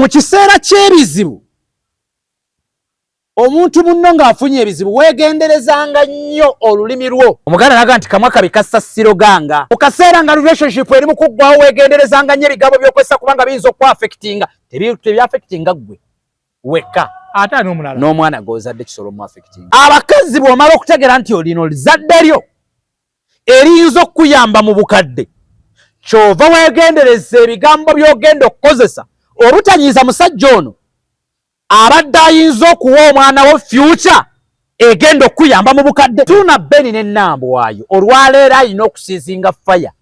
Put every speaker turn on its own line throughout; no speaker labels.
Mu kiseera ky'ebizibu, omuntu munno ng'afunye ebizibu, weegenderezanga nnyo olulimi lwo. Omuganda naga nti kamwa kabi kassa siroganga. Mu kaseera nga relationship eri mu kuggwawo, weegenderezanga nnyo ebigambo by'okwessa, kubanga biyinza okwaffectinga. Tebyaffectinga ggwe wekka,
ate ani omulala?
N'omwana gw'ozadde kisobola omuaffectinga. Abakazi, bw'omala okutegeera nti olino lizadde lyo eriyinza okukuyamba mu bukadde, kyova weegendereza ebigambo by'ogenda okukozesa obutanyiiza musajja ono abadde ayinza okuwa omwana wo future egenda okukuyamba mu bukadde. Suuna Beni ne Nambwayo olwaleero alina okusiizinga faya.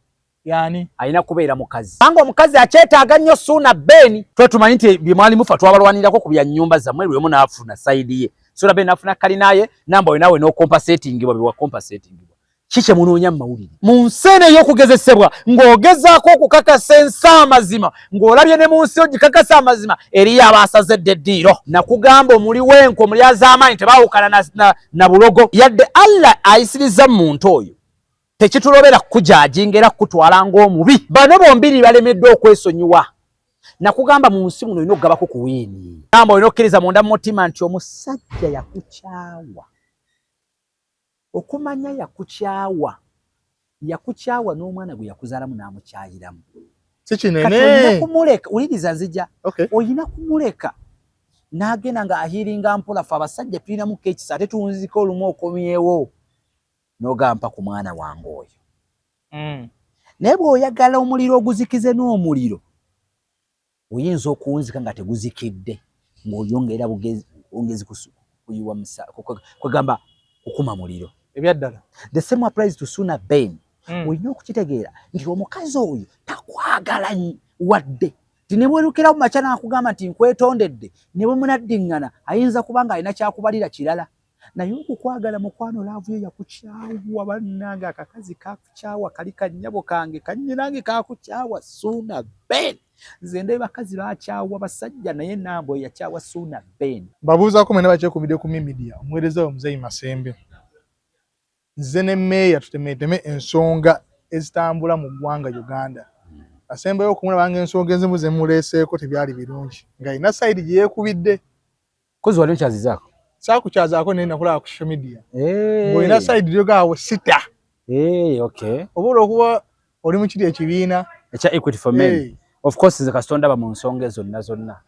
Yani?
Alina kubeera mukazi, kubanga omukazi akyetaaga nnyo Suuna Beni. Twe tumanyi nti bye mwali mufa twabalwanirako ku bya nnyumba zammwe, lwemu n'afuna side ye, Suuna Beni n'afuna kalinaye, Nambwayo naawe n'ocompensatingibwa bye wacompensatingibwa. Ki kye munoonya mu mawulire mu nsi eno ey'okugezesebwa, ng'ogezaako okukakasa ensi amazima, ng'olabye ne mu nsi ogikakasa amazima, eriyo abaasaze edda eddiiro? Nakugamba omuli w'enko omuli az'amaanyi tebaawukana na bulogo. Yadde Allah ayisiriza mu muntu oyo, tekitulobera kukujudginga era kukutwala ng'omubi. Bano bombiri balemeddwa okwesonyiwa. Nakugamba mu nsi muno olina okugabako ku win. Gamba olina okkiriza munda mu mutima nti omusajja yakukyawa. Okumanya yakukyawa, yakukyawa n'omwana gwe yakuzaalamu n'amukyayiramu.
Si
Kati olina
kinene.
kumuleka. Wuliriza, nzija.
Okay.
Olina kumuleka n'agenda nga ahealinga mpola. Fe abasajja tulinamuko ekisa, ate tunzika olumu okomyewo n'ogampa ku mwana wange oyo. Naye bw'oyagala omuliro oguzikize n'omuliro, oyinza okuwunzika nga teguzikidde, ng'oyongera ongezi kuyiwa kwegamba kukuma muliro.
Ebyaddala.
The same applies to Suna Ben. Olina okukitegeera nti omukazi oyo takwagala wadde ti ne bwerukirawo makya n'akugamba nti nkwetondedde, ne bwe munaddiŋŋana ayinza kuba nga alina kyakubalira kirala. Naye okukwagala, mukwano, love yo yakukyawa. Bannange, akakazi kakukyawa, kali kannyabo kange, kannyinange, kakukyawa. Suuna Ben, nze ndaba bakazi bakyawa basajja, naye Nambwe yakyawa Suuna Ben.
Mbabuuzaako mwena bakyekubidde ku media, omuweereza we Muzeeyi Masembe. Nze ne meeya tutemeeteme ensonga ezitambula mu ggwanga Uganda. Asembayo okumulaba nga ensonga ezimu zemuleeseeko tebyali birungi, ng'alina side gye yeekubidde.
Kozi wali okyazizaako?
Saakukyazaako, naye nakulaba ku social media ng'olina side lyogaawo sita. Oba olwokuba oli mu kiri ekibiina
ekya Equity for Men. Of course, nze kasita ondaba mu nsonga ezo zonna zonna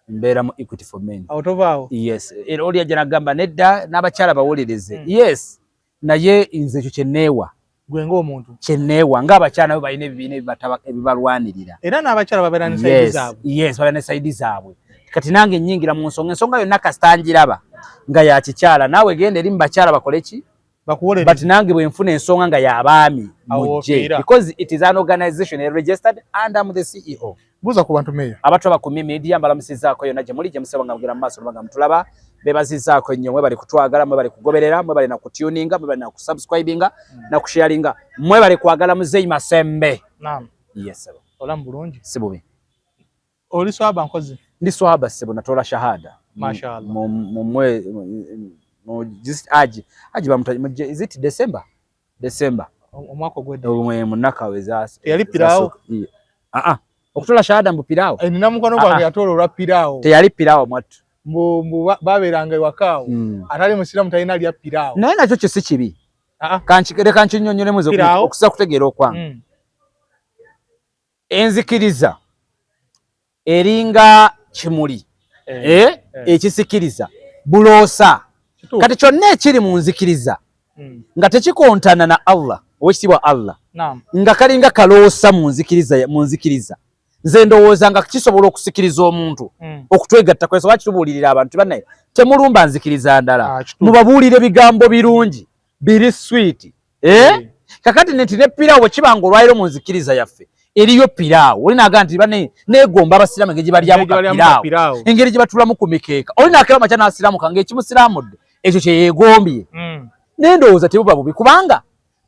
mbeera mu Equity for Men.
Awo tovaawo.
Yes, era oli ajja nagamba nedda, n'abakyala bawulirize. Yes, naye nze ekyo kyenneewa.
Gwe ng'omuntu.
Kyenneewa ng'abakyala nabo balina ebibiina ebibalwanirira.
Era n'abakyala babeera ne side zaabwe.
Yes, babeera ne side zaabwe. Kati nange nnyingira mu nsonga, ensonga yonna kasita njiraba nga ya kikyala, naawe genda eri mu bakyala bakole ki?
Bakuwolereze.
But nange bwe nfuna ensonga nga y'abaami,
Awo
mujje.
ofiira.
Because it is an organization registered and I'm the CEO.
Buuza ku bantu, meeya.
Abatulaba ku media, mbalamusizaako yonna gye muli, gye musaba nga mugenda mu maaso nga mutulaba. Bebazizaako nnyo, mwe bali kutwagala, mwe bali kugoberera, mwe bali na kutuninga, mwe bali na kusubscribinga na kusharinga, mwe bali kwagala Muzeeyi Masembe.
Naam.
Yes sir.
Olamu bulungi?
Si bubi.
Oli swaba nkozi?
Ndi swaba ssebo, natola shahada.
Mashallah.
Mu just aji bamuta mu, is it December? December.
Omwaka ogwedde.
Omwe munaka weza.
Teyali piraawo?
Ah ah. Okutola shahada mbu piraawo.
Eh, nina mukwano gwange yatoola olwa piraawo.
Teyali piraawo mwattu.
Mbu babeeranga ewakaawo. Atali musiraamu talina lya piraawo.
Naye nakyo kyo si kibi.
Ah, ah.
Kanki leka nkinnyonnyolemu nze
Piraawo?
okusa kutegeera okwange. Enzikiriza eringa kimuli ekisikiriza buloosa.
Kituufu.
Kati kyonna ekiri mu nzikiriza nga tekikontana na Allah, owekitiibwa Allah, nga kalinga kaloosa mu nzikiriza, mu nzikiriza nze ndowooza nga kisobola okusikiriza omuntu okutwegatta. Kwensonga kitubuulirira abantu bannaye, temulumba nzikiriza ndala.
Ah, kituufu.
Mubabuulire bigambo birungi biri sweet, eh? Kakati nti ne piraawo bwe kiba nga olwaliro mu nzikiriza yaffe eriyo piraawo, oli naga nti bane neegomba abasiraamu engeri gye balyamu
Engeri gye balyamu
kapiraawo,
kapiraawo.
Engeri gye batulamu ku mikeeka, oli naakera makya n'asiraamuka ng'ekimusiraamudde ekyo kye yeegombye. Naye ndowooza tebuba bubi, kubanga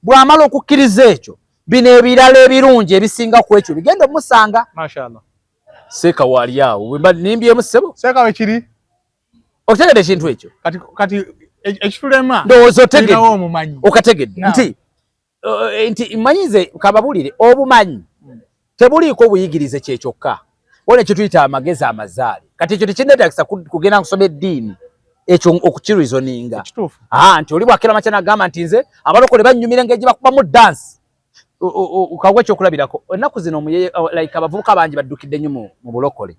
bw'amala okukkiriza ekyo, bino ebirala ebirungi ebisinga ku ekyo bigenda omusanga.
Mashallah.
Seeka waali awo, bwe mba nimbyemu ssebo?
Seeka wekiri.
Okitegedde ekintu ekyo?
Kati ekitulema
Ndowooza otegedde.
Tulinawo omumanyi.
Okategedde.
Naam.
Nti nti manyi nze kababuulire, obumanyi tebuliiko buyigirize kyekyokka. Wona ekyo tuyita amagezi amazaale. Kati ekyo tekinneetagisa kugenda kusoma eddiini ekyo okukireasoninga. Ah, nti oli bwakera makya nagamba nti nze abalokole bannyumira engeri gye bakubamu dance. Kawa ekyokulabirako, ennaku zino like abavubuka bangi baddukidde nnyo mu bulokole.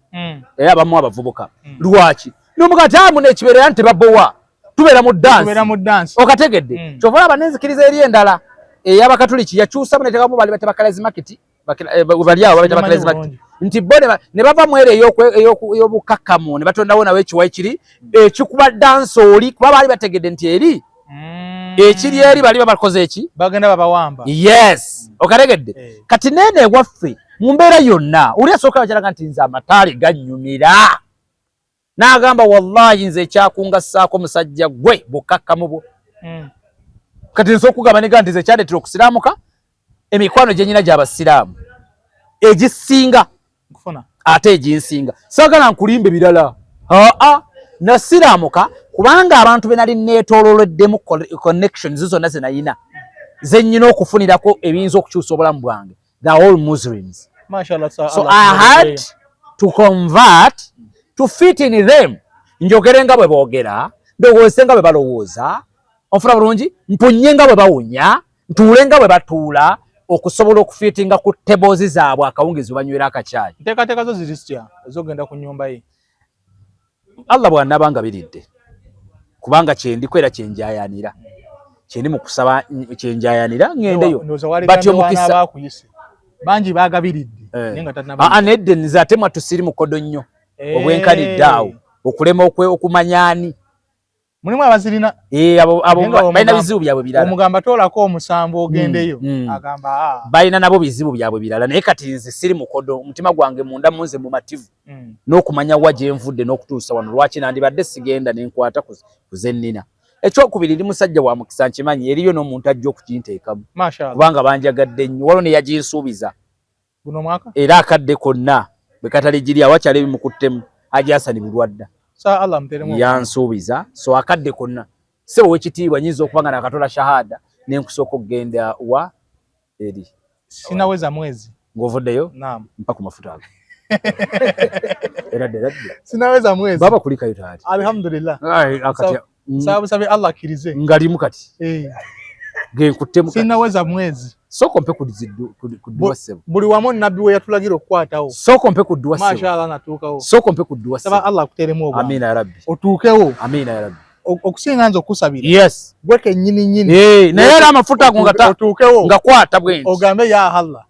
Era abamu abavubuka. Lwaki? N'omuga ati muno ekibeera nti tebabowa. Tubeera mu dance. Okategedde. Kyova olaba n'enzikiriza eri endala ey'Abakatuliki yakyusamu neteekamu bali bate bakarismatic, bali awo babita bakarismatic. Nti bo ne bava mu ero ey'obukakkamu ne batondawo nawe ekiwayi kiri ekikuba dance oli, kuba baali bategedde nti eri ekiri eri bali babakoze eki?
Bagenda babawamba.
Yes, okategedde. Kati neene ewaffe mu mbeera yonna oli asooka bakyalaga nti nze amataali gannyumira. N'agamba wallahi nze ekyakungassaako musajja gwe bukakkamu bwo. Kati nsobola okugamba nega nti nze ekyandeetera okusiraamuka emikwano gye nnyina gy'abasiraamu egisinga ate eginsinga. Saagala nkulimbe birala. Aa, nasiraamuka kubanga abantu be nali neetoololeddemu connections zonna ze nalina ze nnyina okufunirako ebiyinza okukyusa obulamu bwange. They are all Muslims.
Mashallah,
so I had to convert to fit in them. Njogere nga bwe boogera, ndowooze nga bwe balowooza, onfuna bulungi, mpunye nga bwe bawunya, ntuule nga bwe batuula, okusobola okufiitinga ku tables zaabwe akawungeezi we banywera akacaayi.
Nteekateeka zo ziri zitya ez'okugenda ku nnyumba ye?
Allah bw'anaaba ngabiridde, kubanga kyendiko era kyenjayanira, kyendi mu kusaba kyenjayanira ŋŋendeyo.
But omukisa bangi baagabiridde naye nga tannaba.
Nedde nze ate mwattu siri mukodo nnyo obwenkanidde awo okulema okumanya ani.
Mulimu abazirina.
Abo balina bizibu byabwe birala.
Omugamba toolako omusambo ogendeyo, agamba
balina nabo bizibu byabwe birala, naye kati nze siri mukodo, omutima gwange munda mu nze mumativu n'okumanya wa gye nvudde n'okutuusa wano, lwaki nandibadde sigenda ne nkwata ku ze nnina. Ekyokubiri, ndi musajja wa mukisa, nkimanyi eriyo n'omuntu ajja okukinteekamu kubanga banjagadde nnyo, waliwo ne yaginsuubiza
guno mwaka
era akadde konna bwe kataligiri awakyali ebimukuttemu Haji Hassan Bulwadda yansuubiza, so akadde konna ssebo w'ekitiibwa nyinza okuba nga nakatola shahada ne nkusooka okugenda wa eri.
Sinaweza mwezi
ng'ovuddeyo?
Naam.
Mpa ku mafuta ago. Era ddala ddala.
Sinaweza mwezi.
Baba kulikayo taata.
Alhamdulillah. Sabusabe Allah akkirize.
Ngalimu kati. Genkuttemu
kati. Sinaweza mwezi.
Sooka ompe ku dduwa ssebo.
Buli wamu nabbi we yatulagira okukwatawo.
Sooka ompe ku dduwa ssebo.
Mashallah natuukawo.
Sooka ompe ku dduwa ssebo.
Saba Allah akuteeremu obwangu.
Amiina ya Rabbi.
Otuukewo.
Amiina ya Rabbi.
Okusinga nze okusabira.
Yes.
Gwe kennyini nnyini.
Naye era amafuta ago nga
otuukewo.
Nga kwata bwe nti.
Ogambe ya Allah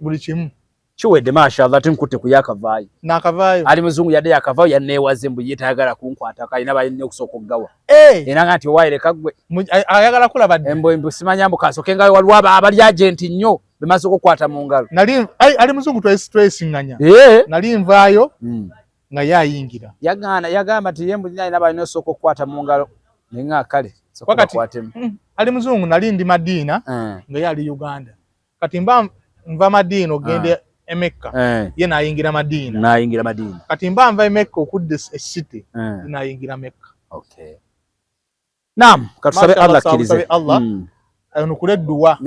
buli kimu.
Kiwedde mashallah, ate nkutte ku yakavaayo.
Nakavaayo.
Ali muzungu yadde yakavaayo yanneewaze mbu ye tayagala kunkwata kalina balina okusooka okugawa. Era nga nti owaaye leka ggwe.
Ayagala kulaba ddi?
Embu simanya mbu kasooke nga waliwo abali agenti nnyo be maze okukwata mu ngalo.
Nali ali muzungu twesiŋŋanya. Nali nvaayo nga ye ayingira.
Yagaana, yagamba nti ye mbu alina balina osooka okukwata mu ngalo. Naye nga kale sooka bakwatemu.
Ali muzungu nali ndi Madiina nga ye ali Uganda. Kati mba nva Madiina ogenda e Mecca, ye n'ayingira Madiina.
N'ayingira Madiina.
Kati mba nva e Mecca okudda e City, ye n'ayingira Mecca.
Okay. Naam, katusabe Allah akkirize.
Allah ayanukule edduwa.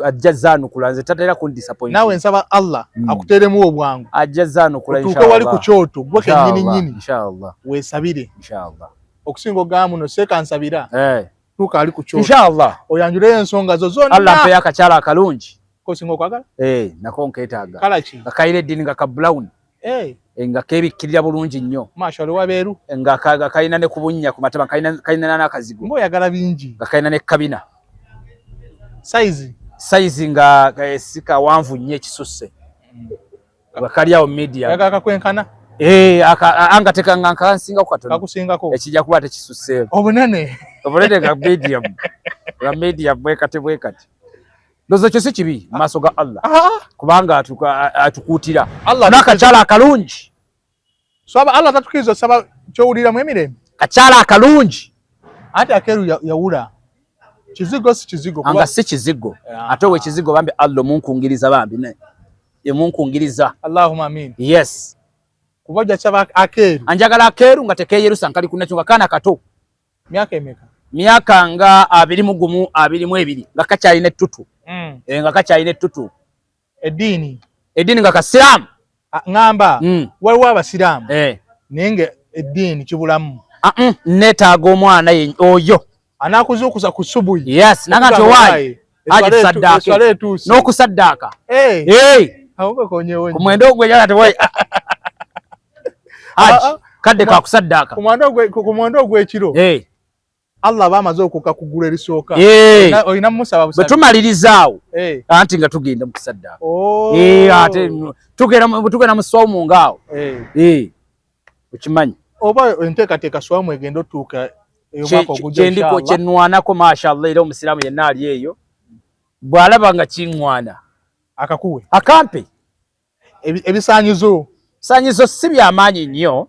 Ajja zaanukula, nze tatera kundisappoint.
Naawe nsaba Allah akuteeremu obwangu.
Ajja zaanukula
inshallah. Otuuke wali ku kyoto gwe kennyini nnyini.
Inshallah.
Weesabire.
Inshallah.
Okusinga ogamba muno seeka nsabira. Tuuka ali ku kyoto.
Inshallah.
Oyanjuleyo ensonga zo zonna.
Allah mpeyo akakyala akalungi.
Kosinga okwagala?
Nako nkeetaaga.
Kala ki?
Nga kalina eddiini nga ka brown. Nga keebikkirira bulungi nnyo.
Mashallah wabeeru.
Nga kalina ne ku bunnya ku matama, kalina n'akazigo.
Ng'oyagala bingi.
Nga kalina ne kabina.
Size?
Size nga si kawanvu nnyo ekisusse. Nga kali awo medium.
Oyagala kakwenkana?
Anga teka nga nkansingako katono.
Kakusingako.
Ekijja kuba tekisusseeko.
Obunene.
Obunene nga medium. Nga medium bwekati bwekati. Ndowooza ekyo si kibi mu maaso ga Allah. Kubanga atukuutira. N'akakyala akalungi.
So Allah tatukiriza osaba ky'owuliramu emirembe.
Kakyala akalungi.
Anti akeeru yawula. Kizigo si kizigo.
Anga si kizigo. Ate owe kizigo bambi Allah omunkungiriza bambi ne. Emunkungiriza.
Allahumma amin.
Yes.
Kuba ojja kusaba akeeru.
Anjagala akeeru nga tekeeyerusa nkali kunakyo nga kaana kato.
Myaka emeka?
Myaka nga 21, 22 nga kakyalina ettutu. Nga kakyalina ettutu.
Eddiini.
Eddiini nga kasiraamu.
Ŋŋamba waliwo abasiraamu naye nga eddiini kibulamu.
Neetaaga omwana oyo
anakuzuukusa ku subuyi.
Yes, nanga nti owaayi Haji tusaddaake n'okusaddaaka ku mwenda ogwejala tewayi Haji kadde ka kusaddaaka
ku mwenda ogw'ekiro. Allah aba amaze okukka ku ggulu erisooka, olina musaba
bwe tumaliriza awo anti nga tugenda mu kusaddaaka. Ate tugenda mu swawumu ngaawo okimanyi
oba enteekateeka swamu egenda otuuka.
Kyendiko kyenwanako mashallah. Era omusiraamu yenna ali eyo bw'alaba nga kiŋŋwana
akakuwe
akampe.
Ebisaanyizo
bisaanyizo si byamaanyi nnyo,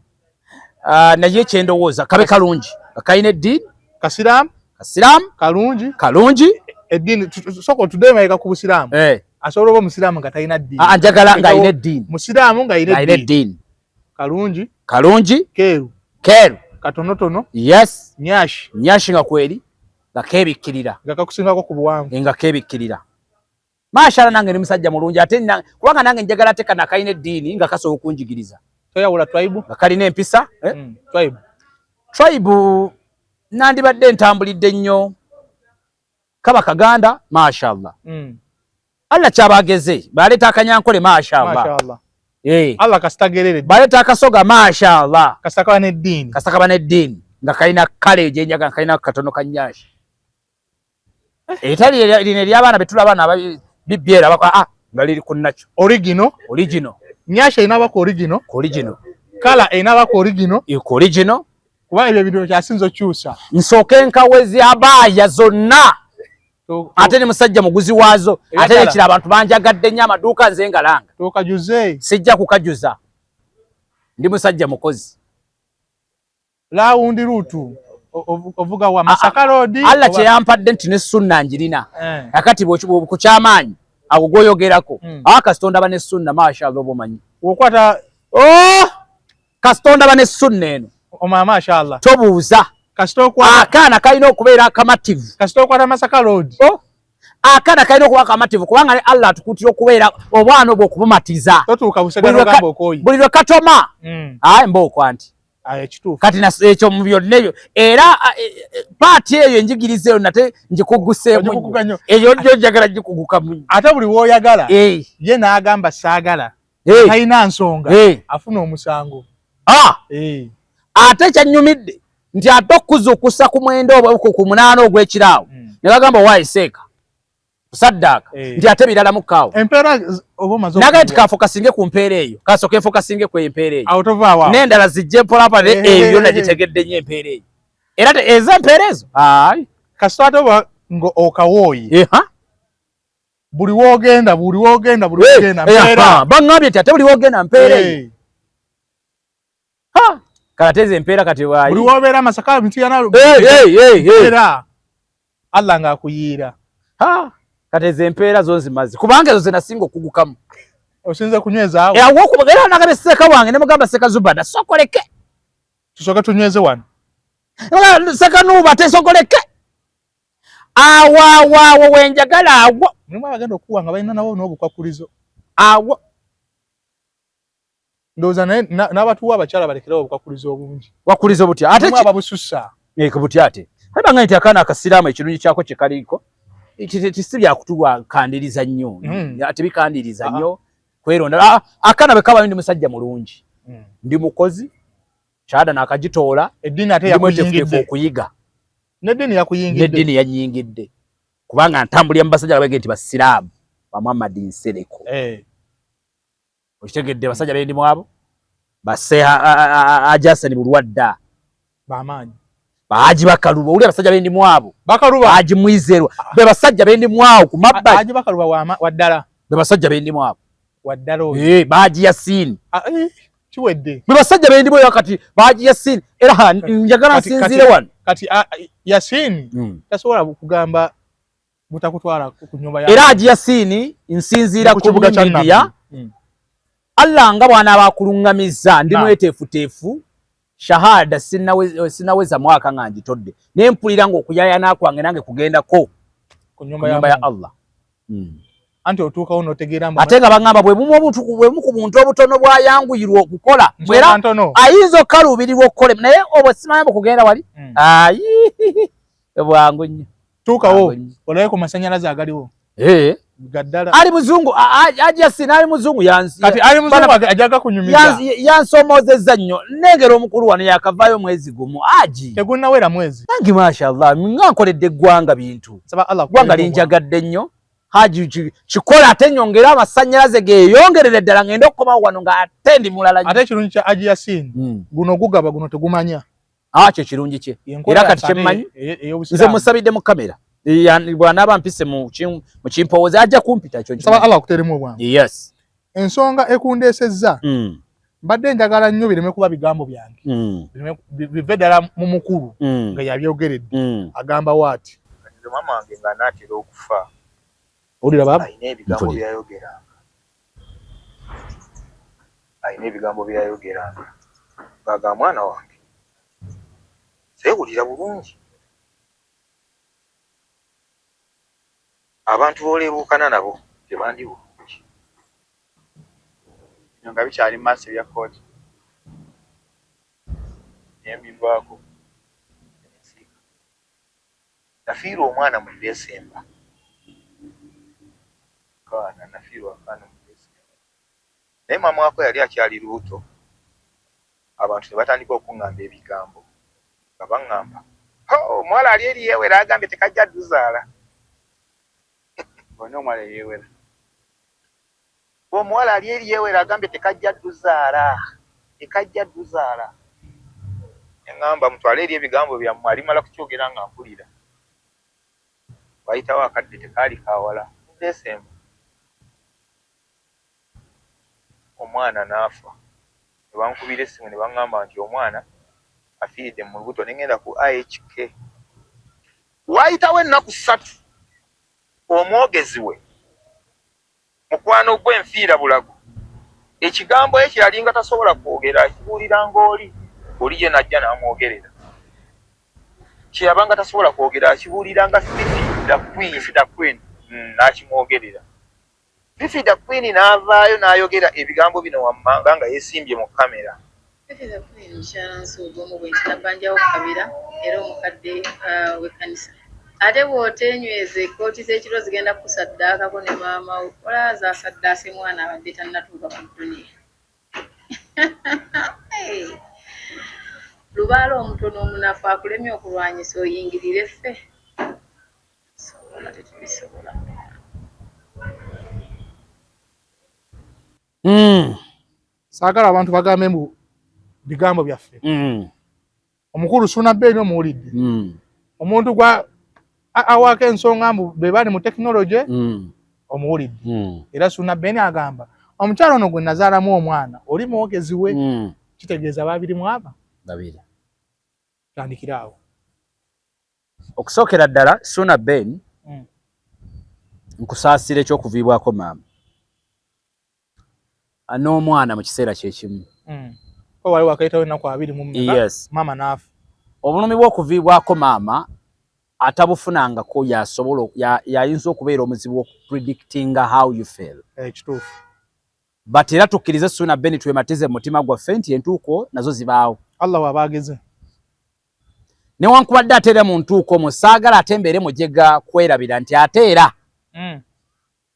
naye kyendowooza kabe kalungi nga kalina eddiini.
Kasiraamu.
Kasiraamu.
Kalungi.
Kalungi.
Eddiini, sooka otuddeyo emabega ku busiraamu. Asobola oba omusiraamu nga talina ddiini?
Njagala ng'alina eddiini.
Musiraamu ng'alina
eddiini.
Kalungi.
Kalungi.
Keeru.
Keeru.
Katonotono.
Yes.
Nyashi.
Nyashi nga kweri nga keebikkirira.
Nga kakusingako ku buwanvu.
Nga keebikkirira. Mashallah, nange ndi musajja mulungi ate kubanga nange njagala ate kano akalina eddiini nga kasobola okunjigiriza.
Toyawula tribe?
Nga kalina empisa.
Tribe.
Tribe nandibadde ntambulidde nnyo kaba kaganda mashallah. Allah kyabageze baleeta akanyankole mashallah.
Allah kasitagerere.
Baleeta akasoga mashallah.
Kasita kaba n'eddiini.
Kasita kaba n'eddiini nga kalina kale gyenjaga kalina katono kanyashi. Etali lino ery'abaana betulaba bibyera nga liri ku nakyo.
Original.
Original.
Nyasha erina ku original.
Original.
Kala erina ku original.
Ku original.
Kuba ebyo ebintu kyasinza okyusa.
Nsooke nkawezi abaaya zonna. Ate ni musajja muguzi waazo. Ate nekira abantu banjagadde nnyo amaduuka nze ngalanga.
Tokajuze.
Sijja kukajuza. Ndi musajja mukozi.
Round route ovuga wa Masaka Road.
Allah kye yampadde nti ne sunna njirina. Akati ku kyamaanyi ago gwoyogerako. Kasita ndaba ne sunna mashallah oba omanyi.
Okwata
Kasita ndaba ne sunna eno.
Oma mashallah.
Tobuuza.
Kasita okwata
akaana kalina okubeera akamativu.
Kasita okwata Masaka Road.
Akaana kalina okuba akamativu kubanga ne Allah atukuutira okubeera obwana obwo okubumatiza.
Totuuka Busega n'ogamba okooyi.
Buli lwe katoma. Ayi mbookwa nti. Kati ekyo mu byonna ebyo era paati eyo enjigiriza eyo nate ngikuguseemu nnyo. Eyo njo njagala gikugukamu.
Ate buli w'oyagala ye n'agamba saagala talina nsonga afuna omusango.
Ate kyannyumidde nti ate okuzuukusa ku mwenda oba ku munaana ogw'ekiraawo ne bagamba owaayi seeka kusaddaaka nti ate birala mukkaawo.
Empeera oba omaze
Nagaye nti kafokasinge ku mpeera eyo, kasooke nfokasinge ku empeera eyo.
Awo tovaawo.
N'endala zijje mpolampola eyo yonna gitegedde nnyo empeera eyo. Era ezo empeera ezo ayi.
Kasita ate oba nga okawooye. Buli woogenda, buli woogenda, buli woogenda mpeera.
Baŋŋambye nti ate buli woogenda mpeera eyo. Kale ate ezo empeera kati waayi.
Buli woobeera Masaka Mityana mpeera. Allah ng'akuyiira.
Kati ezo empeera zo nzimaze kubanga ezo ze nasinga okugukamu.
Osinze kunyweza awo.
Awo era nagambye sseeka wange ne mugamba Sseeka Zubada sokoleke.
Tusooke tunyweze wano.
Sseeka Nuuba tesokoleke. Awo awo awo wenjagala awo.
Mulimu abagenda okuwa nga balina nabo n'obukwakulizo.
Awo.
Ndowooza naye n'abatuwa abakyala balekerewo obukwakulizo obungi.
Bukwakulizo butya? Ate
ababusussa.
Butya ate? Ate banga nti akaana akasiraamu ekirungi kyako kye kaliko si byakutubakandiriza nnyo. Tebikandiriza nnyo kweronda. Akaana bwe kabayo ndi musajja mulungi. Ndi mukozi, shahada nakagitoola.
Eddiini ate yakuyingidde.
Okuyiga.
N'eddiini yakuyingidde.
N'eddiini yannyingidde. Kubanga ntambulira mu basajja abege nti basiraamu ba Muhammad Nsereko. Okitegedde basajja be ndimu abo? Basse Ajasani Bulwadda.
Bamaanyi.
Bahaji Bakaluba, owulira abasajja be ndimu abo?
Bakaluba.
Haji Mwizerwa. Be basajja be ndimu awo ku mabbali.
Haji Bakaluba wa ddala.
Be basajja be ndimu abo.
Wa ddala oyo.
Bahaji Yasini.
Kiwedde.
Be basajja be ndimu kati Bahaji Yasini. Era njagala nsinziire wano.
Kati Yasini tasobola kugamba butakutwala ku nyumba ya.
Era Haji Yasini nsinziira ku
kibuga kya
media. Allah nga bw'anaaba akuluŋŋamizza ndi mweteefuteefu. Shahada sinaweza mwaka nga ngitodde naye mpulira ng'okuyayana kwange nange kugendako
ku nyumba ya
Allah.
Anti otuukawo n'otegeera
ate nga baŋŋamba bwe bumu obuntu bwe bumu ku buntu obutono bwayanguyirwa okukola era ayinza okukaluubirirwa okukola naye obwo simanyi mbu kugenda wali hmm. ayi bwangu nnyo.
Tuukawo olabe ku masanyalaze agaliwo.
Eh.
Gaddala.
Ali muzungu aja sina ali muzungu yansi.
Kati ali muzungu ajaga kunyumiza.
Yansomoozezza nnyo nnengera omukulu wano yakavaayo mwezi gumu aji.
Tegunnawera mwezi.
Nange mashallah nga nkoledde eggwanga bintu.
Saba Allah
Ggwanga linjagadde nnyo. Haji kikola ate nyongere amasannyalaze geeyongerere ddala ngende okukomawo wano nga ate ndi mulala.
Ate ekirungi kya Haji Yasin hmm. guno gugaba guno tegumanya.
Ah, kye kirungi kye era kati kyemmanyi nze musabidde mu kamera bw'anaaba mpise mu kimpowooza ajja kumpita
ekyo. Nsaba Allah akuteeremu obwangu.
Yes.
Ensonga ekundeesezza hmm. mbadde njagala nnyo bireme kuba bigambo byange hmm. bive ddala mu mukulu hmm. nga yabyogeredde agamba waati
maama wange nga anaatera okufa
owulira baba
alina ebigambo byayogeranga alina ebigambo byayogeranga ng'agamba mwana wange seewulira bulungi abantu b'oleebuukana nabo tebandi bulungi.
Bino nga bikyali mu maaso ebya kkooti ne mbivaako
ne nsiika. Nafiirwa omwana mu December. Akaana nafiirwa akaana mu December naye maama waako yali akyali lubuto abantu ne batandika okungamba ebigambo nga bangamba hoo omuwala ali eri yeewera agambye tekajja duzaala.
Bonna omuwala eyeewera.
Omuwala ali eri yeewera agambye tekajja duzaala tekajja duzaala. Ne ngamba mutwale eri ebigambo byammwe alimala kukyogera nga mpulira. Waayitawo akadde tekaali ka wala mu December omwana n'afa ne bankubira essimu ne bangamba nti omwana afiiridde mu lubuto ne ngenda ku IHK. Waayitawo ennaku ssatu omwogezi we mukwano gwe nfiira bulago ekigambo ye kye yalinga tasobola kwogera akibuuliranga oli, oli ye n'ajja n'amwogerera. Kye yabanga tasobola kwogera akibuuliranga Fifi da Queen,
Fifi da Queen
n'akimwogerera. Fifi da Queen n'avaayo n'ayogera ebigambo bino wammanga nga yeesimbye mu kkamera.
Fifi da Queen mukyala Nsuuga omu bwenti Nabbanjawo Kabira era omukadde w'ekkanisa. Ate bw'oteenyweze ekkooti z'ekiro zigenda kukusaddaakako ne maama wo olaba zaasaddaase mwana abadde tannatuuka ku dduniya. Lubaale omutono omunafu akulemye okulwanyisa oyingirire ffe? Sobola tetubisobola.
Saagala abantu bagambe mbu bigambo byaffe. Omukulu Ssuuna Ben omuwulidde. Omuntu gwa awaako ensonga mbu be bali mu tekinologye omuwulidde. Era Ssuuna Ben agamba omukyala ono gwe nazaalamu omwana oli mwogezi we kitegeeza babiri mu aba
babiri.
Tandikira awo.
Okusookera ddala Ssuuna Ben nkusaasira eky'okuviibwako maama n'omwana mu kiseera kye kimu.
Wali wakayitawo ennaku abiri mu mmeka maama n'afa.
Obulumi bw'okuviibwako maama atabufunangako yasobola yayinza okubeera omuzibu okupredictinga how you feel.
Kituufu.
But era tukkirize Ssuuna Ben twematize mu mutima gwaffe nti entuuko nazo zibaawo.
Allah w'aba ageze.
Newankubadde ate era mu ntuuko omwo saagala ate mbeere mujega kwerabira nti ate era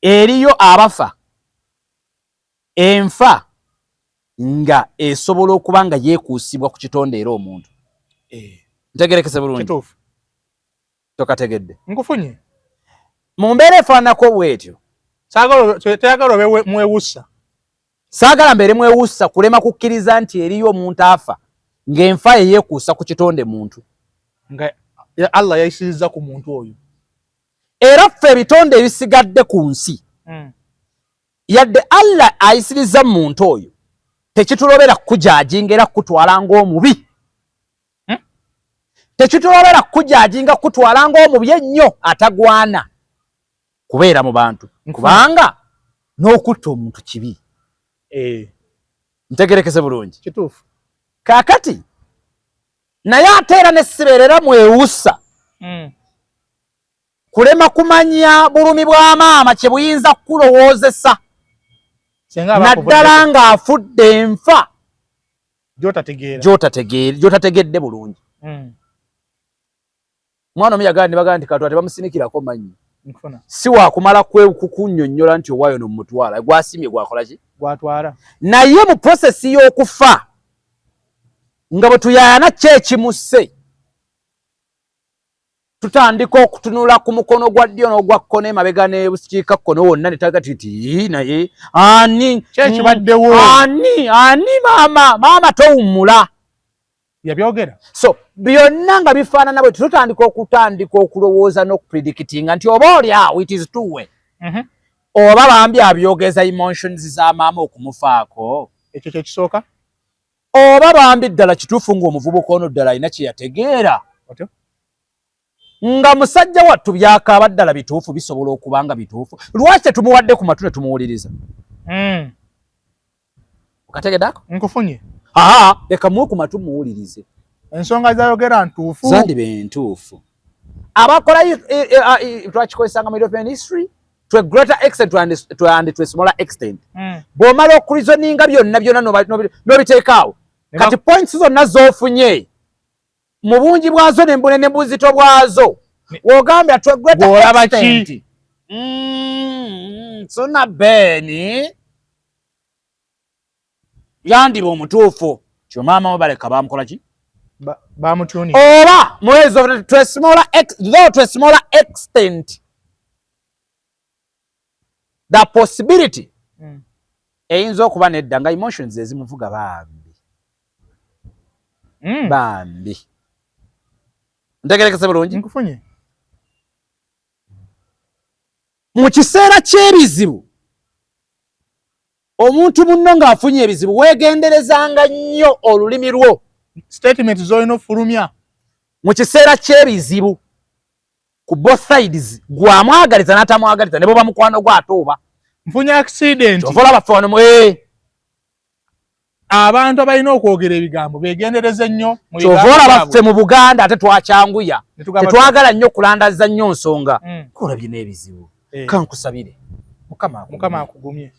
eriyo abafa enfa nga esobola okuba nga yeekuusibwa ku kitonde era omuntu. Ntegerekese bulungi.
Kituufu.
Tokategedde.
Nkufunye.
Mu mbeera efaananako bw'etyo.
Saagala teyagala obe mwewussa.
Saagala mbeere mwewussa kulema kukkiriza nti eriyo omuntu afa ng'enfa ye yeekuusa ku kitonde muntu.
Nga Allah yayisirizza ku muntu oyo.
Era ffe ebitonde ebisigadde ku nsi yadde Allah ayisirizza mu muntu oyo tekitulobera kukujajinga era kukutwala ng'omubi. Tekitulobera kukujajinga kukutwala ng'omubi ennyo atagwana kubeera mu bantu kubanga n'okutta omuntu kibi. Ntegerekese bulungi.
Kituufu.
Kaakati naye ate era ne sibeerera mwewussa. Kulema kumanya bulumi bwa maama kye buyinza kukulowoozesa, naddala ng'afudde enfa gy'otategedde bulungi. Omwana omu yagamba ne bagamba nti Katwa tebamusinikirako mannyo, si wakumala kukunnyonnyola nti owaayo nomutwala gwasimye gwakola ki
gwatwala.
Naye mu process y'okufa nga bwe tuyaayana ki ekimusse, tutandika okutunula ku mukono gwa ddyo n'ogwa kkono, emabega n'ebukiika kkono wonna, ne taga ti naye ani
Kyekibaddewo?
Ani ani? Maama, maama towummula.
Yabyogera.
So byonna nga bifaanana bwe tutandika okutandika okulowooza n'okupredictinga nti oba oli awo it is two way, oba bambi abyogeza emotions za maama okumufaako.
Ekyo kyekisooka.
Oba bambi ddala kituufu ng'omuvubuka ono ddala alina kye yategeera nga musajja wattu byakaaba ddala bituufu, bisobola okuba nga bituufu. Lwaki tetumuwadde ku matu ne tumuwuliriza? Okategeddako?
Nkufunye.
Aa, leka muwe ku matu muwulirize.
Ensonga zayogera ntuufu.
Zandiba entuufu. Abakola twakikozesanga mu European history to a greater extent and to a smaller extent. Bw'omala okureasoninga byonna byonna n'obiteekaawo, kati points zonna z'ofunye mu bungi bwazo ne buzito bwazo, wogambya to a greater extent Suna Ben yandiba omutuufu kyo maama we baleka bamukola ki.
Bamutuni.
Oba mwezo though to a smaller extent the possibility eyinza okuba nedda nga emotions ezimuvuga bambi. Bambi ntegerekese bulungi?
Nkufunye.
Mu kiseera ky'ebizibu, omuntu munno ng'afunye ebizibu, weegenderezanga nnyo olulimi lwo.
Statement z'olina ofulumya.
Mu kiseera ky'ebizibu ku both sides, gwamwagaliza n'atamwagaliza, ne bwoba mukwano gwe ate oba
Nfunye accident.
Kyova olaba ffe wano
Abantu abalina okwogera ebigambo begendereze nnyo.
Kyova olaba ffe mu Buganda ate twakyanguya, tetwagala nnyo kulandaza nnyo nsonga. Kolabye n'ebizibu, kankusabire
Mukama Mukama akugumye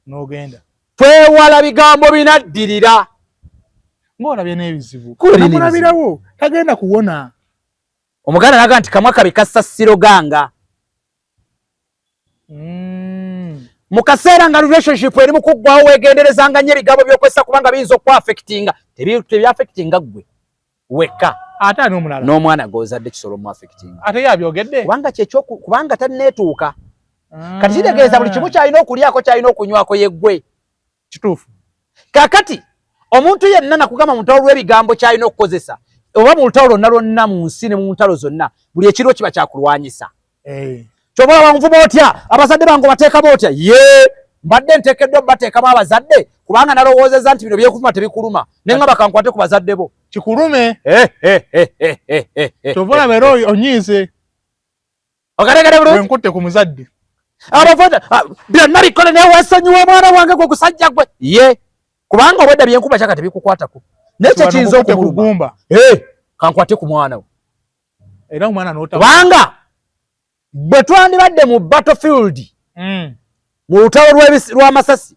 n'ogenda.
Twewala bigambo binaddirira.
Ng'olabye n'ebizibu, namulabirawo tagenda kuwona.
Omuganda naga nti kamwa kabi kassa siroganga. Mu kaseera nga relationship eri mu kuggwawo, weegenderezanga nnyo ebigambo by'okozesa kubanga biyinza okwaffectinga. Tebyaffectinga ggwe wekka.
Ate ani omulala?
N'omwana gw'ozadde kisobola omuaffectinga.
Ate ye abyogedde.
Kubanga kyekyoku kubanga tanneetuuka. Kati kitegeeza buli kimu kyalina okulyako, kyalina okunywako yeggwe.
Kituufu.
Kakati omuntu yenna nakugamba mu lutalo lw'ebigambo kyalina okukozesa, oba mu lutalo lwonna lwonna mu nsi ne mu ntalo zonna, buli ekiriwo kiba kyakulwanyisa. Kyova olaba nvuma otya abazadde bange, obateekamu otya? Ye mbadde nteekeddwa bateekamu abazadde kubanga nalowoozezza nti bino byekuvuma tebikuluma, naye nga bakankwate ku bazadde bo.
Kikulume. Kyova olaba era onyiize.
Okategedde bulungi?
Wenkutte ku muzadde.
Abafata byonna bikole naye wesonyiwa omwana wange gwe gusajja gwe. Ye kubanga obwedda byenkuba kyaka tebikukwatako, naye kye kiyinza okumuluma. Kankwate ku mwana we.
Era omwana n'ota.
Kubanga bwe twandibadde mu battlefield, mu lutalo lw'amasasi,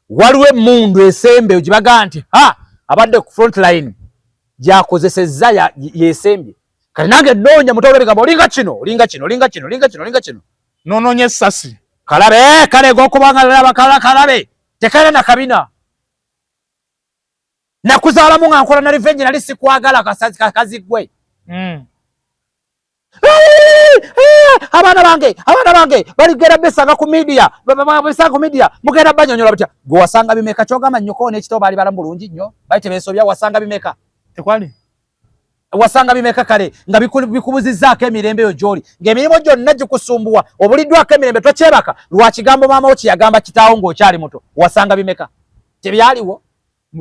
waliwo emmundu esembe gyebagaa nti ha abadde ku front line gyakozesezza yesembye. Kati nange nnoonya mutalo lw'ebigambo, olinga kino, olinga kino, olinga kino, olinga kino, olinga kino.
Nonoonya essasi.
Kalabe kale gokubanga laba kala kalabe tekalina na kabina. Nakuzaalamu nga nkola na revenge, nali sikwagala kakazi gwe. Abaana bange, abaana bange baligenda besanga ku media, besanga ku media, mugenda banyonyola batya? Gwe wasanga bimeka? Kyogamba nnyoko n'ekitabo baali balamu bulungi nnyo, bali tebeesobya? Wasanga bimeka?
Tekwali.
Wasanga bimeka kale nga bikubuzizzaako emirembe eyo gy'oli, ng'emirimu gyonna gikusumbuwa, obuliddwako emirembe, tokyebaka lwa kigambo maama wo kye yagamba kitaawo ng'okyali muto? Wasanga bimeka? Tebyaliwo.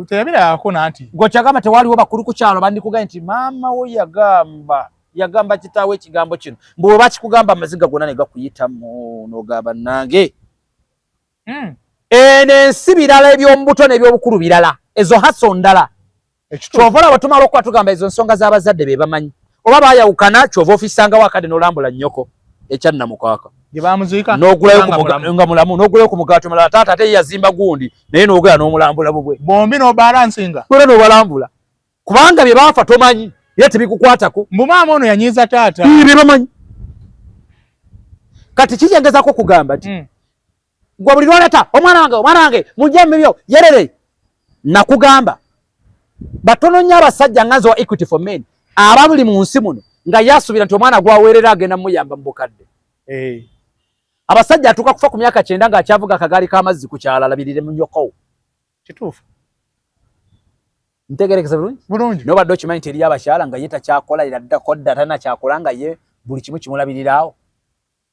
Teyabirabako nanti.
Gwe kyagamba tewaliwo bakulu ku kyalo bandikugaye nti maama wo yagamba kitaawo ekigambo kino, mbu bwe bakikugamba amaziga gonna ne gakuyitamu n'ogamba nange. Eno ensi birala, ebyomubuto n'ebyobukulu birala, ezo haso ndala. Kyova olaba tumala okuba tugamba ezo nsonga z'abazadde be bamanyi. Oba bayawukana, kyova ofisangawo akadde n'olambula nnyoko ekyannamukaaka
gye bamuziika
n'ogulayo
nga mulamu.
Nga mulamu, n'ogulayo ku mugaati omulala. Taata ate ye yazimba gundi, naye n'ogula n'omulambula bubwe.
Bombi n'obalansinga.
Era n'obalambula, kubanga bye baafa tomanyi era tebikukwatako.
Mbu maama ono yanyiiza taata.
Bye bamanyi. Kati kikyengezako okugamba nti gwe buli lwoleta omwana wange, omwana wange mujje mubyo yerere, nakugamba batono nnyo abasajja nga nze wa Equity for Men ababuli mu nsi muno nga yasuubira nti omwana gwaweerera agenda muyamba mu bukadde. Abasajja atuuka kufa ku myaka 90 ng'akyavuga akagaali k'amazzi ku kyalo alabirire munyoko.
Kituufu.
Ntegerekesa bulungi?
Bulungi.
Naye obadde okimanyi nti eriyo abakyala nga ye takyakola, era ddako dda talina kyakola, nga ye buli kimu kimulabirirawo?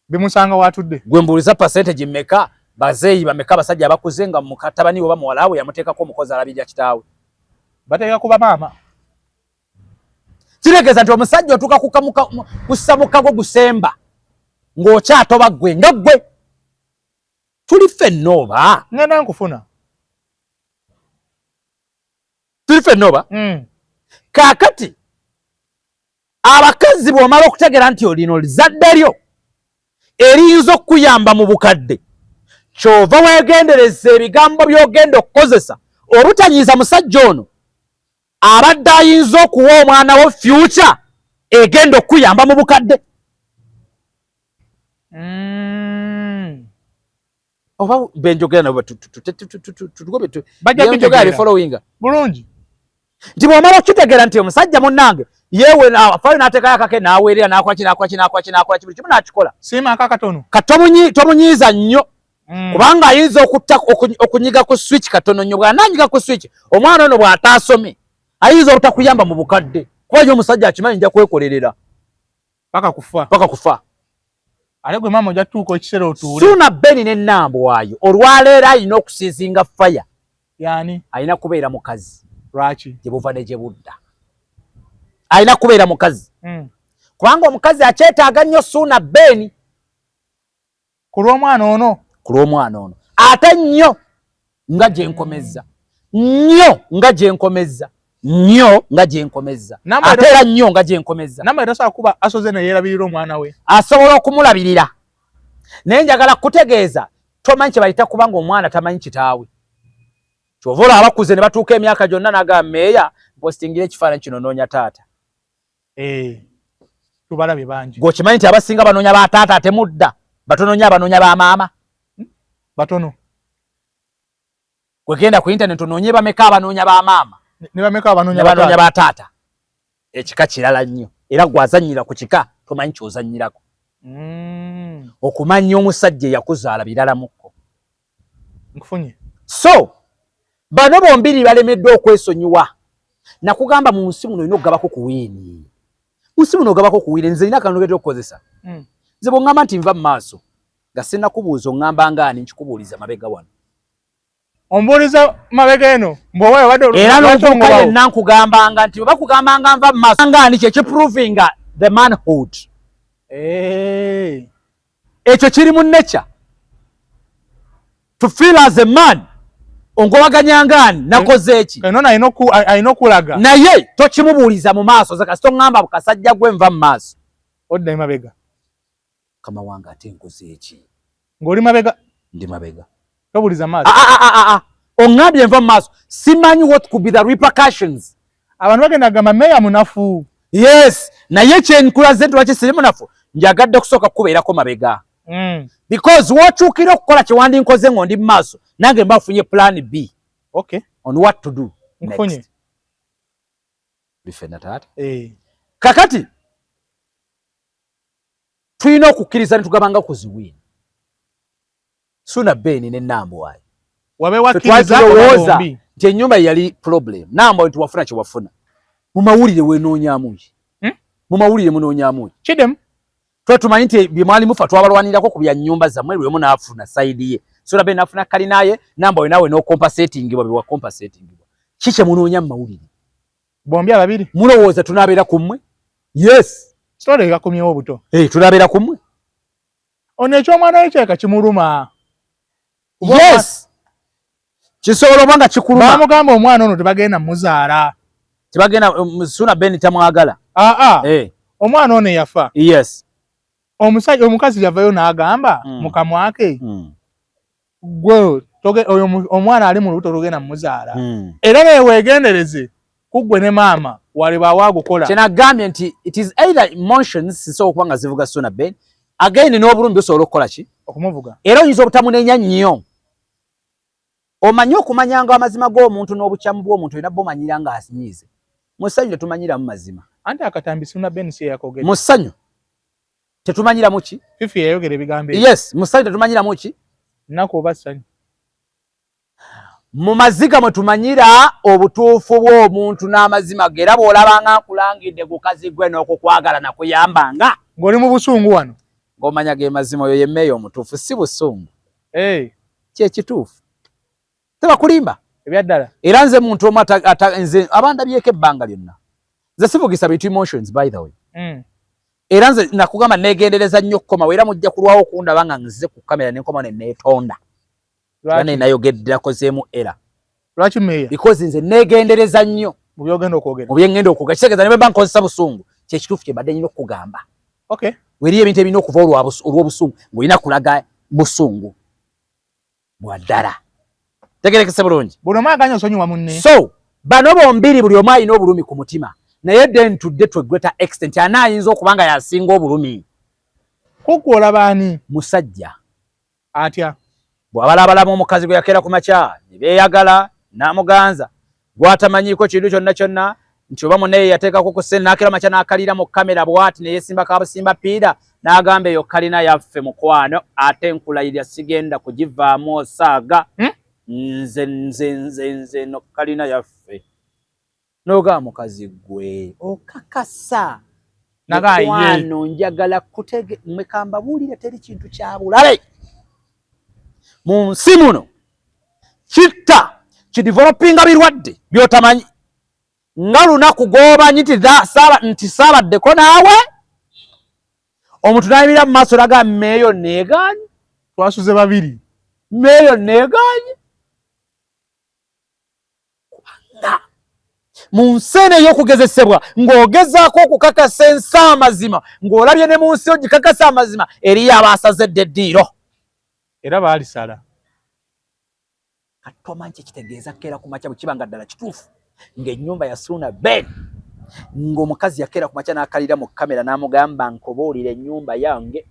Bimusanga watudde.
Gwe mbuuliza, percentage mmeka, bazeeyi bameka, abasajja abakuze nga mukatabani oba muwala we yamuteekako omukozi alabirira kitaawe?
Bateeka kuba maama.
Kitegeeza nti omusajja otuuka kussa mukago gusemba ng'okyatoba ggwe nga ggwe. Tuli ffenna oba?
Ngenda nkufuna.
Tuli ffenna oba? Kaakati abakazi, bw'omala okutegeera nti olino lizadde lyo eriyinza okukuyamba mu bukadde, kyova weegendereza ebigambo by'ogenda okukozesa obutanyiiza musajja ono abadde ayinza okuwa omwana wo future egenda okukuyamba mu bukadde. Oba benjogera nabo
Bajja
benjogera
bitegeera.
Bifollowinga
Bulungi.
Nti bw'omala okukitegeera nti omusajja munnange yewe afaayo n'ateekayo akake n'aweerera, n'akola ki, n'akola ki, n'akola ki, n'akola ki, buli kimu n'akikola.
Siima akatono.
Kati tomunyiiza nnyo, kubanga ayinza okutta okunyiga ku switch katono nnyo. Bw'anaanyiga ku switch, omwana ono bw'ataasome ayinza obutakuyamba mu bukadde, kuba ye omusajja akimanyi, nja kwekolerera
paka kufa.
Paka kufa.
Ate gwe maama ojja tutuuka ekiseera otuule.
Suuna Beni ne Nambwayo olwaleero alina okusiizinga fire.
Yani?
Alina kubeera mukazi.
Lwaki?
Gye buva ne gye budda alina kubeera mukazi, kubanga omukazi akyetaaga nnyo Suuna Beni.
Ku lw'omwana ono.
Ku lw'omwana ono, ate nnyo nga gye nkomezza, nnyo nga gye nkomezza, nnyo nga gye nkomezza, ate era nnyo nga gye nkomezza.
Namba tasobola kuba asoze ne yeerabirira omwana we.
Asobola okumulabirira, naye njagala kutegeeza tomanyi kye bayita kubanga omwana tamanyi kitaawe. Kyova olaba abakuze ne batuuka emyaka gyonna n'agamba, "Meeya, mpostingira ekifaananyi kino, noonya taata."
Eh, tubalabye bangi.
Gweokimanyi nti abasinga banoonya ba taata, ate mudda batono nnyo abanoonya ba maama?
Batono.
Kwegenda ku internet onoonye bameka abanoonya ba maama.
Ne bameka abanoonya
ne banoonya ba taata. Ekika kirala nnyo, era gwazannyira ku kika tomanyi ky'ozannyirako. Okumanya omusajja eyakuzaala biralamukko.
Nkufunye.
So bano bombiri balemeddwa okwesonyiwa. Nakugamba mu nsi muno olina okugabako ku win. Mu nsi muno ogabako ku win. Nze nina akantu ketera okukozesa. Nze bw'oŋŋamba nti nva mu maaso nga sinnakubuuza, oŋŋamba ngaani nkikubuuliza mabega wano.
Ombuuliza mabega eno mbw'oba obadde
Era
lwaki
n'omuvubuka
ongobawo?
yenna nkugambanga nti bwe bakugambanga nva mu maaso ngaani, kyekiprovinga the manhood.
Eh.
Ekyo kiri mu nature to feel as a man. Ongobaganya ngaani, nakoze eki?
Eno alina okulaga.
Naye tokimubuuliza mu maaso. Ze kasita oŋŋamba, kasajja gwe, nva mu maaso,
Odda emabega.
Kama wange, ate nkoze eki?
Ng'oli mabega.
Ndi mabega.
Tobuuliza maaso.
Ah, ah, ah, ah. Oŋŋambye nva mu maaso, simanyi what could be the repercussions.
Abantu bagenda kugamba meeya munafu.
Yes, naye kyenkulaze nti lwaki siri munafu, njagadde kusooka kukubeerako mabega, because wokyukira okukola kyewandinkoze ng'ondi mu maaso, nange mba nfunye plan B on what to do
Nkufunye.
next. Bifenna taata.
Eh.
Kakati tulina okukkiriza ne tugabanga ku ziwin Suna Beni ne Nambwayo.
Wabe wakkiriza
Twalowooza
bombi.
Nti ennyumba yali problem. Nambwayo nti wafuna kye wafuna mu mawulire, wenoonyamu ki? Mu mawulire munoonyamu ki?
Kidemu.
Twe tumanyi nti bye mwali mufa twabalwanirako ku bya nnyumba zammwe, lwemu n'afuna side ye, Suna Beni n'afuna kalinaye, Nambwayo naawe n'ocompensatingibwa bye wacompensatingibwa. Ki kye munoonya mu mawulire?
Bombi ababiri.
Mulowooza tunaabeera ku mmwe? Yes.
Story ekakomyewo buto.
Hey, tunaabeera ku mmwe?
Ono eky'omwana we kyeka kimuluma.
Yes, kisobola oba nga kikuluma.
Bamugamba omwana ono tebagenda muzaala.
Tebagenda Suna Beni tamwagala.
Aa.
Eh.
Omwana ono yafa.
Yes.
Omusajja omukazi yavayo n'agamba mukamwa ke gwe oyo omwana ali mu lubuto togenda muzaala. Era naye weegendereze ku ggwe ne maama waliba agukola.
Kyenagambye nti it is either emotions zisobola okuba nga zivuga Suna Ben, again n'obulumi busobola okukola ki?
Okumuvuga.
Era oyinza obutamunenya nnyo. Omanyi okumanyanga amazima g'omuntu n'obukyamu bw'omuntu olina bomanyira nga asinyiize. Mu ssanyu tetumanyiramu mazima.
Anti akatambi Suna Ben si yakogera.
Mu ssanyu tetumanyiramu ki?
Fifi yayogera ebigambo.
Yes, mu ssanyu tetumanyiramu ki?
Nnaku oba ssanyu.
Mu maziga mwe tumanyira obutuufu bw'omuntu n'amazima ge. Era bw'olabanga nkulangidde gukazi gwe n'okukwagala nakuyambanga
ng'oli mu busungu wano,
ng'omanya ge mazima. Oyo yemmeeyo omutuufu, si busungu.
Hey.
Kyekituufu, tebakulimba.
Ebyaddala.
Era nze muntu omu nze abandabyeko ebbanga lyonna, nze sivugisa bintu emotions, by the way. Era nze nakugamba negendereza nnyo okukomawo, era mujja kulwawo okundaba nga nzize ku kamera nenkomawo neneetonda nayogedde nakozeemu era.
Lwaki, meya?
Because nze negendereza nnyo
mu byogenda okwogera.
Mu byengenda okwogera. Kitegeeza ne bwe mba nkozesa busungu, kyekituufu kye mbadde nyina okukugamba. Weriyo ebintu ebirina okuva olw'obusungu ng'olina kulaga busungu bwa ddala. Tegerekese bulungi.
Buli omu aganya osonyiwa munne.
So bano bombiri buli omu alina obulumi ku mutima, naye then tudde to a greater extent, ani ayinza okuba nga yasinga obulumi?
Kuku olaba ani?
Musajja.
Atya?
Bw'abalaabalamu omukazi gwe yakeera ku makya ne beeyagala n'amuganza, gw'atamanyiiko kintu kyonna kyonna nti oba munne ye yateekako ku ssente, n'akeera makya n'akalira mu kamera bw'ati ne yeesimbako abusimba piira n'agamba, "Eyo kalina yaffe mukwano, ate nkulayirira sigenda kugivaamu osaaga." Nze nze nze nze no kalina yaffe. N'ogamba, "Mukazi gwe okakasa?" Mukwano, njagala kutege mwe kambabuulire, teri kintu kya bulabe mu nsi muno kitta kidevelopinga birwadde by'otamanyi nga lunaku gw'omanyi nti saabaddeko naawe, omuntu n'ayimirira mu maaso naga, "Meeyo neegaanye."
Twasuze babiri.
"Meeyo neegaanye." Kubanga mu nsi eno ey'okugezesebwa ng'ogezaako okukakasa ensi amazima, ng'olabye ne mu nsi ogikakasa amazima, eriyo abaasaze edda eddiiro.
Era baalisala.
Katomanyi kyekitegeeza keera ku makya bwe kiba nga ddala kituufu ng'ennyumba ya Suuna Ben, ng'omukazi yakeera ku makya n'akalira mu kamera n'amugamba, "Nkubuulira ennyumba yange,"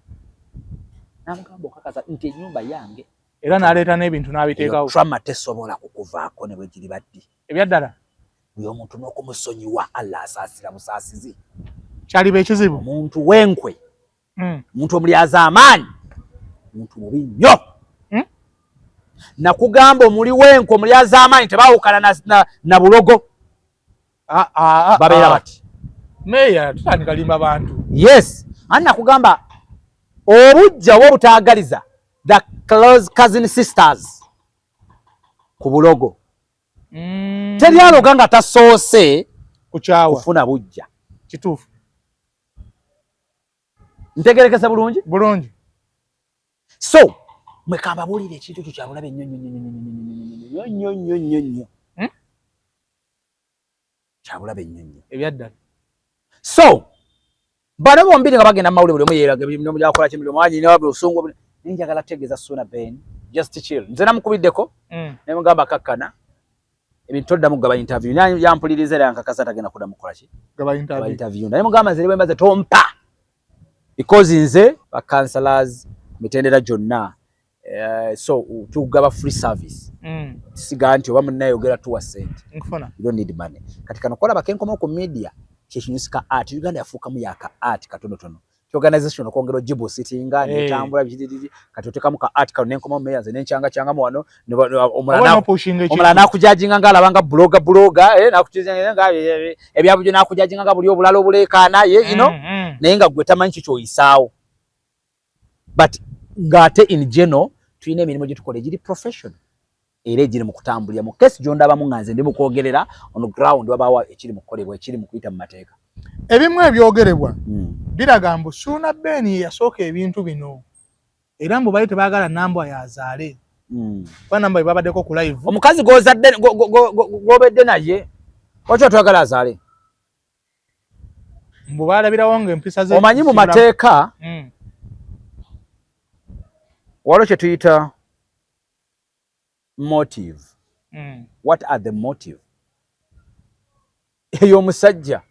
n'amugamba, "Okakasa nti ennyumba yange?"
Era n'aleeta n'ebintu n'abiteekawo.
Trauma tesobola kukuvaako ne bwe giri baddi.
Ebyaddala.
Buli omuntu n'okumusonyiwa, Allah asaasira busaasizi.
Kyaliba ekizibu.
Omuntu w'enkwe, omuntu omulyaza amaanyi, muntu mubi nnyo. Nakugamba omuli w'enkwe, omulyaza amaanyi tebaawukana na bulogo. Babeera bati.
Meeya, tutandika limba bantu.
Yes, ani nakugamba obujja oba obutaagaliza, the close cousin sisters ku bulogo. Teri aloga nga tasoose
kukyawa,
kufuna bujja.
Kituufu.
Ntegerekese bulungi?
Bulungi.
So mwekambabuulira ekintu ekyo kyabulabe nnyo nnyo nnyo nnyo nnyo nnyo nnyo nnyo. Kyabulabe nnyo nnyo.
Ebyaddala.
So bano bombiri nga bagenda mawule, buli omu yeeraga ebirimu byakola ki, buli omu anyina busungu. Naye njagala tegeeza Suna Ben, just chill. Nze namukubiddeko ne mugamba, "Kakkana, ebintu toddamu kugaba interview." Naye yampuliriza era yankakasa tagenda kuddamu kukola ki?
Gaba
gaba
interview.
Interview. Naye mugamba, nze ne bwe mbaze tompa, because nze ba counselors mitendera gyonna, so tugaba free service. Siga nti oba munnayogera tuwa ssente.
Nkufuna.
You don't need money. Kati kano kolaba kenkomawo ku media kyekinyusi ka art. Uganda yafuukamu yaka art katonotono, organization okwongera ogibusitinga netambula biki. Kati otekamu ka art kano nenkomawo meya nze nenkyangakyangamu wano
omulala n'opushinga ekintu.
Omulala nakujajinga nga alaba nga blogger blogger, nakujajinga nga ebyabujo, nakujajinga nga buli obulala obuleekaana ye, you know. Naye nga gwe tamanyi ki kyoyisaawo, but ng'ate in general tulina emirimu gye tukola egiri professional era egiri mu kutambulira. Mu kesi gyondabamu nga nze ndi mu kwogerera on ground, wabaawo ekiri mu kukolebwa, ekiri mu kuyita mu mateeka.
Ebimu ebyogerebwa biraga mbu Suuna Ben ye yasooka ebintu bino, era mbu bali tebaagala Nambwa yazaale, kuba Nambwa babaddeko ku live.
Omukazi gw'ozadde gw'obedde naye, lwaki otwagala azaale?
Mbu baalabirawo nga empisa ze
Omanyi mu mateeka waliwo kye tuyita motive. What are the motive ey'omusajja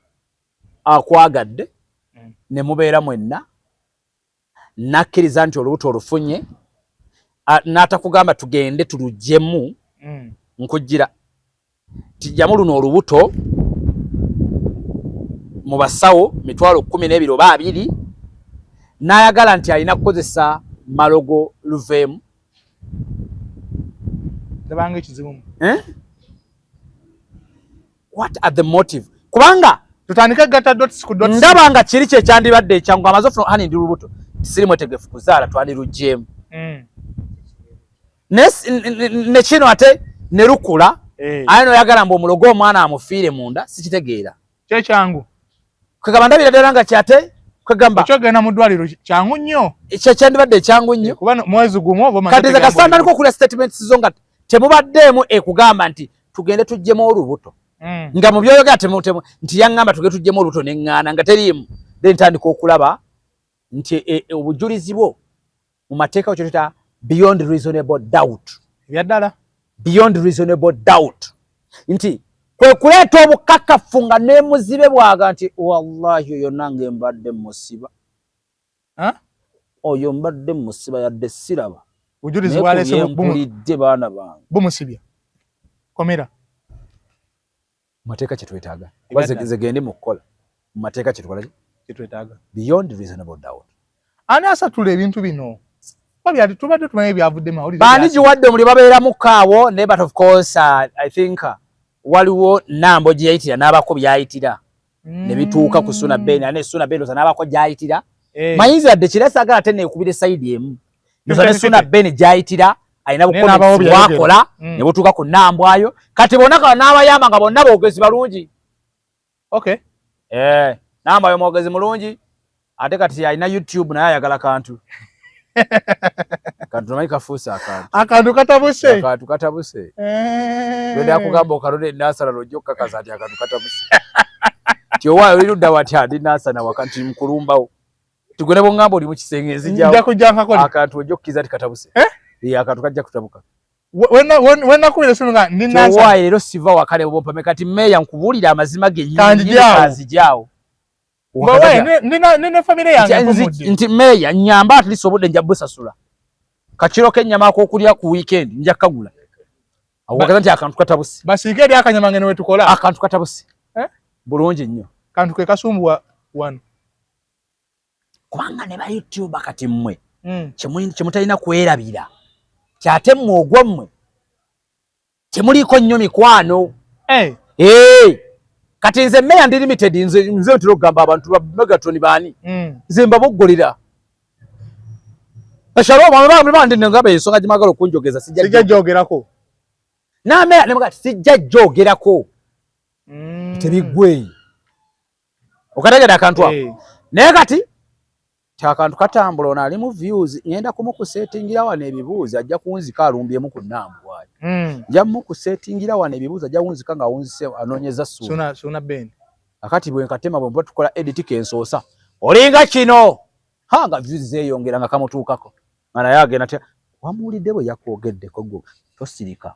akwagadde ne mubeera mwenna, nakkiriza nti olubuto olufunye, n'atakugamba tugende tuluggyemu? Nkujjira tijjamu luno olubuto mu basawo 120,000 oba 20, n'ayagala nti alina kukozesa malogo luveemu.
Ndabanga ekizibu.
Eh? What are the motive? Kubanga
tutandike gatta dots ku dots.
Ndaba nga kiri kye kyandibadde ekyangu, amaze ofuna hani ndi lubuto, siri mwetegefu kuzaala, twandirugyemu. Ne kino ate ne lukula. Aye noyagala mbu omulogo omwana amufiire munda, sikitegeera.
Kyekyangu.
Kwegamba ndabira ddala nga kyate kwegamba
ekyogenda mu ddwaliro kyangu nnyo.
Kyandibadde ekyangu nnyo.
Kuba mwezi gumu oba omaze
Kati nze
tegamba
kasita ntandika okulya statements zo nga temubaddeemu ekugamba nti tugende tuggyemu olubuto. Nga mu byoyogera temu nti yaŋŋamba tugende tuggyemu olubuto ne ŋŋaana nga teriimu. Then ntandika okulaba nti obujulizi bwo mu mateeka kye tuyita beyond reasonable doubt.
Ebyaddala.
Beyond reasonable doubt. Nti kwe kuleeta obukakafu nga ne muzibe bwaga nti wallahi oyo nange mbadde musiba.
Ha?
Oyo mbadde musiba yadde siraba.
Bujulizi
Naye
bwalese
ku byempulidde baana bange.
Bumusibya. Komera.
Mu mateeka kye twetaaga.
Ebyaddala.
Kuba ze gende mu kukola. Mu mateeka kye tukola ki?
Kye twetaaga.
Beyond reasonable doubt.
Ani asatula ebintu bino? Kuba byali tubadde tumanyi ebyavudde mawulire.
Baani giwadde omuli babeeramu kaawo, naye but of course, I think, waliwo Nambo gye yayitira n'abako byayitira. Ne bituuka ku Suna Ben, ane Suna Ben oza n'abako gyayitira. Mayinza yadde kira saagala ate neekubira esayidi emu. Ndoza ne Suna Ben gyayitira, alina
Naye n'abawo
bukomenti
byayogera.
bwakola, ne butuuka ku Nambwayo. Kati bonna kala n'abayamba nga bonna boogezi balungi. Nambwayo mwogezi mulungi, ate kati alina YouTube naye ayagala kantu. Kantu namanyi kafuuse akantu.
Akantu katabuse.
Akantu katabuse. Lwenda akugamba okalonde Nansana lw'ojja okukakasa nti akantu katabuse. Nti owaayo oli ludda wati andi Nansana waka nti mukulumbawo. Nti gwe ne bw'oŋŋamba oli mu kisenge nzijjawo.
Nja kujja nkakole.
Akantu ojja okukkiriza nti katabuse. Akantu kajja kutabuka.
Wenakubira esimu nga ndi
Nti
Nansana.
owaayo leero siva waka ne bw'ompame kati mmeeya nkubuulire amazima gennyini
Kanzijjawo.
kanzijjawo.
Nga we, nina famire yange
Nti
mpumudde.
nti mmeeya nnyamba at least obudde nja busasula. Kakiro k'ennyama ak'okulya ku weekend nja kukagula. Awo wakaza nti akantu katabuse.
Basiike eri akanyama ngeno we tukola.
Akantu katabuse. Bulungi nnyo.
Kantu ke kasumbuwa wano.
Kubanga ne ba YouTuber kati mmwe. Kye mutalina kwerabira. Kyate mmwe ogwa mmwe. Temuliiko nnyo mikwano. Kati nze mmeeya ndi limited, nze ntera okugamba abantu ba Megatron baani. Nze mbaboggolera. Shalom, mama, mama, ndi ngamba ensonga gye mwagala okunjogeza, sijja
Sijja gyogerako.
N'ameeya ne mugamba sijja gyogerako. Tebiggwe. Okategedde akantu ako? Naye kati akantu katambula, ono ali mu views, ngenda kumukusetingira wano ebibuuzo, ajja kunzika alumbyemu ku Nambwayo. Nja mukusetingira wano ebibuuzo, ajja kunzika ng'awunzise anoonyeza Ssuuna.
Ssuuna, Ssuuna Ben.
Akati bwe nkatema bwe mba tukola edit kensoosa. Olinga kino. Ha, nga views zeeyongera nga kamutuukako. Nga naye agenda atya, wamuwulidde bwe yakwogeddeko gwe, tosirika.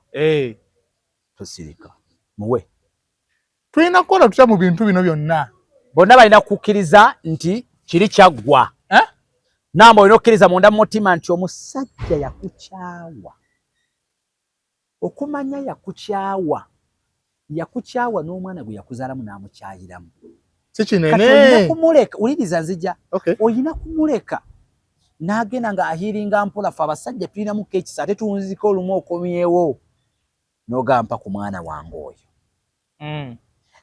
Tosirika. Muwe.
Tulina kukola tutya mu bintu bino byonna?
Bonna balina kukkiriza nti kiri kyaggwa. Namba olina okukkiriza munda mu mutima nti omusajja yakukyawa. Okumanya yakukyawa. Yakukyawa n'omwana gwe yakuzaalamu n'amukyayiramu.
Si kinene.
Kati olina kumuleka, wuliriza nzija. Olina kumuleka n'agenda nga ahiringa mpola. Ffe abasajja tulinamu ekisa ate tunzika olumu okomyewo n'ogampa ku mwana wange oyo.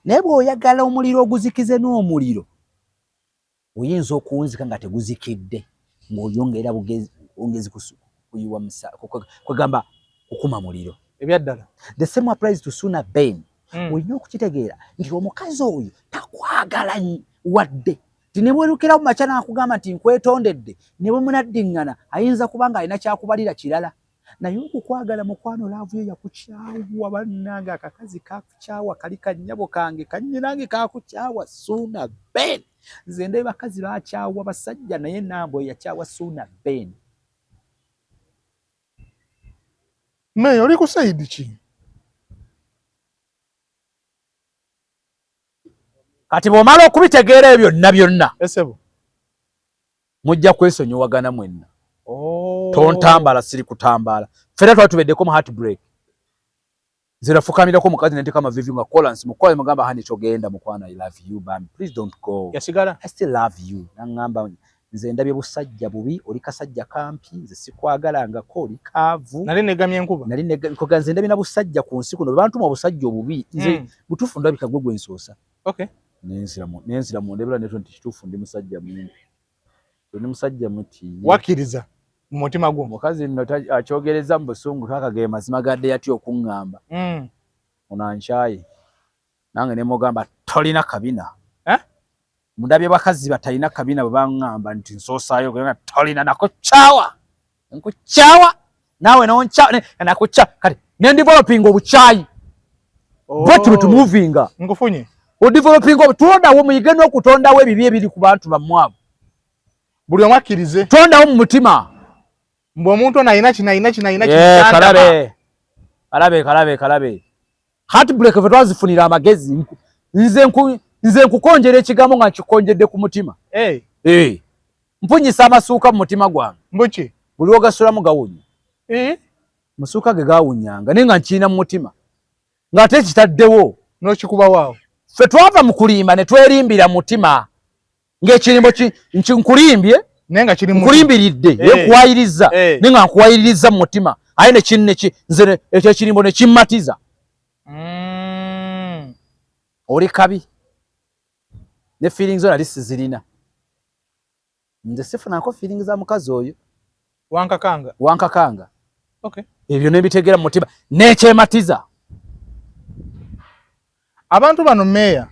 Naye bw'oyagala omuliro oguzikize n'omuliro, oyinza okuwunzika nga teguzikidde, ng'oyongera bwongezi kuyiwa kwegamba kukuma muliro.
Ebyaddala.
The same applies to Suna Ben. Olina okukitegeera nti omukazi oyo takwagala wadde. Nti ne bwerukira mu makya n'akugamba nti nkwetondedde, ne bwe munaddiŋŋana ayinza kuba ng'alina kyakubalira kirala. Naye okukwagala mukwano love yo yakukyawa bannange, akakazi kakukyawa kali kannyabo kange kannyinange kakukyawa Suna Ben. Nze ndabye bakazi bakyawa basajja, naye Nambwe yakyawa Suuna Ben.
Meeya, oli ku side ki?
Kati bw'omala okubitegeera ebyo byonna byonna,
Esebo,
mujja kwesonyiwagana mwenna.
Oh.
Tontambala, siri kutambala. Ffenna twali tubeddeko mu heartbreak. Nze nafukamirako omukazi nenteka amavivi nga kolansi mukola, mugamba, "Honey, togenda mukwano, I love you bambi, please don't go."
Yasigala.
"I still love you." Naŋŋamba, "Nze ndabye busajja bubi, oli kasajja kampi, nze sikwagalangako, oli kaavu."
Nali negamye enkuba.
Nali nkoga nze ndabye na busajja ku nsi kuno, bwe bantuma obusajja obubi nze butuufu ndabika gwe gwe nsoosa. Nenzira mu ndebera neto nti kituufu ndi musajja mumpi, ndi musajja muti.
Wakkiriza mu mutima gwo.
Omukazi nno akyogereza mu busungu, kaka ge mazima gadde yatya okuŋŋamba. Ono ankyaye, nange ne mugamba tolina kabina.
Eh?
Mundabye bakazi batalina kabina bwe baŋŋamba nti nsoosaayo genda tolina, nakukyawa, nkukyawa naawe nonkyawa nakukyawa, kati ne ndevelopinga obukyayi bweti bwe tumuvinga.
Nkufunye.
Odevelopinga, tondawo, muyige n'okutondawo ebibi ebiri ku bantu bammwe abo.
Buli omu akkirize.
Tondawo mu mutima.
Mbu omuntu ono alina kino, alina kino, alina kino.
Kalabe kalabe kalabe kalabe heartbreak fe twazifunira amagezi. Nze nkukonjera ekigambo nga nkikonjedde ku mutima.
Hey.
Eh. Mpunyisa amasuuka mu mutima gwange.
Mbuki?
Buli ogasulamu gawunya.
Eh?
Masuuka ge gawunyanga naye nga nkirina mu mutima ng'ate kitaddewo.
N'okikuba waawo.
Ffe twava mu kulimba ne twerimbira mutima ng'ekirimbo nkulimbye.
Naye nga kiri mu
Nkulimbiridde, ye nkuwayiriza, naye nga nkuwayiriza mu mutima, aye nze ekyo ekirimbo ne kimmatiza. Oli kabi ne feelings zo nali sizirina, nze sifunako feelings za mukazi oyo.
Wankakanga.
Wankakanga.
Okay.
Ebyo nebitegeera mu mutima nekyematiza.
Abantu bano, meeya,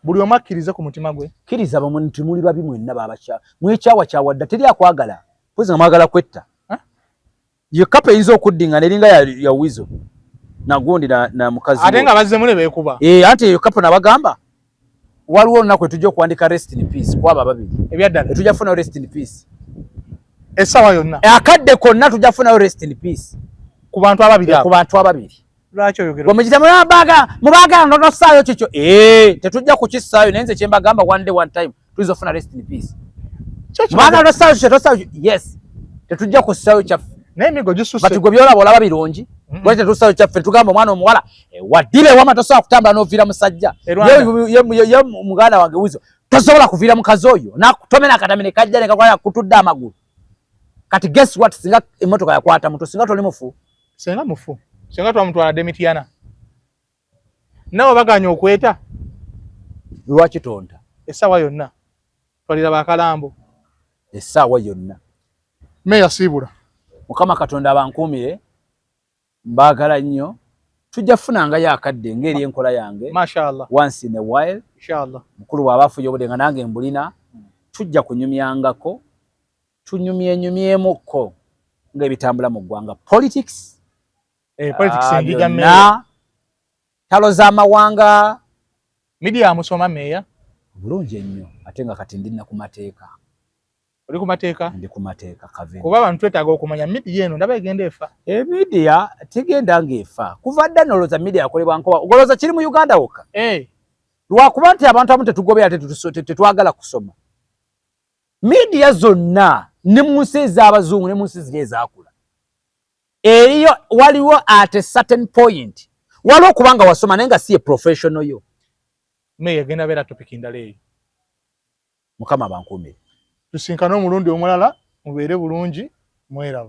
buli omu akkirize ku mutima gwe.
Kkiriza bamwe nti muli babi mwenna, babakya mwekyawa kyawadda, teri akwagala pozi nga mwagala kwetta.
Huh?
Ye kapa eyinza okuddinga neringa ya wizo nagundi na mukazi
Ate
we.
nga bazze mule beekuba.
Eh, anti eyo kapo nabagamba waliwo olunaku etujja okuwandika rest in peace kwabo ababiri.
Ebyaddala.
Etujja kufunayo rest in peace.
Essaawa yonna.
Akadde konna tujja kufunayo rest in peace.
Ku bantu ababiri
ku
abo.
Bantu ababiri.
Lwaki oyogera?
Bwemugita mubaagala nonossaayo kikyo. Eh, tetujja kukissaayo, naye nze kyembagamba, one day, one time tuyinza okufuna rest in peace. Mubaagala tossaayo kikyo, tossaayo kikyo. Yes, tetujja kussaayo kyaffe.
Naye emigo gisusse.
But gwe byolaba olaba birungi. Lwaki tetussaayo kyaffe? Tugamba omwana omuwala, waddira ewama, tosobola kutambula n'oviira musajja.
E Rwanda.
Ye muganda wange wizo tosobola kuviira mukazi oyo nakutomera akatami ne kajja ne kakola kutudde amagulu. Kati guess what, singa emmotoka yakwata muto, singa toli mufu.
Senga mufu, senga twamutwala dde Mityana, nawe baganya okweta.
Lwaki tonta?
Essaawa yonna twalira bakalambo.
Essaawa yonna.
Meeya, siibula.
Mukama Katonda abankuumire, mbaagala nnyo, tujja kufunangayo akadde ng'eri enkola yange.
Mashallah.
Once in a while.
Inshallah.
Mukulu bw'aba afunye obudde nga nange mbulina, tujja kunyumyangako, tunyumyenyumyemukko ng'ebitambula mu ggwanga, politics.
Eh, politics. Enjiga, meeya.
Byonna, talo z'amawanga.
Media amusoma, meeya.
Bulungi ennyo, ate nga kati ndina ku mateeka.
Oli ku mateeka?
Ndi ku mateeka, Kavin.
Kuba abantu twetaaga okumanya media eno, ndaba egenda efa.
Emidia tegenda ng'efa, kuva dda nolowooza media yakolebwa nkoba, ogolooza kiri mu Uganda wokka. Lwakuba nti abantu abamu tetugobera, tetwagala kusoma. Media zonna ne mu nsi ez'abazungu ne mu nsi ziri ezaakula eriyo, waliwo at a certain point waliwo okuba nga wasoma naye nga si ye professional yo.
Meeya, egenda beera topic ndala eyo.
Mukama abankuumire.
Tusinkane omulundi omulala, mubeere bulungi, mweraba.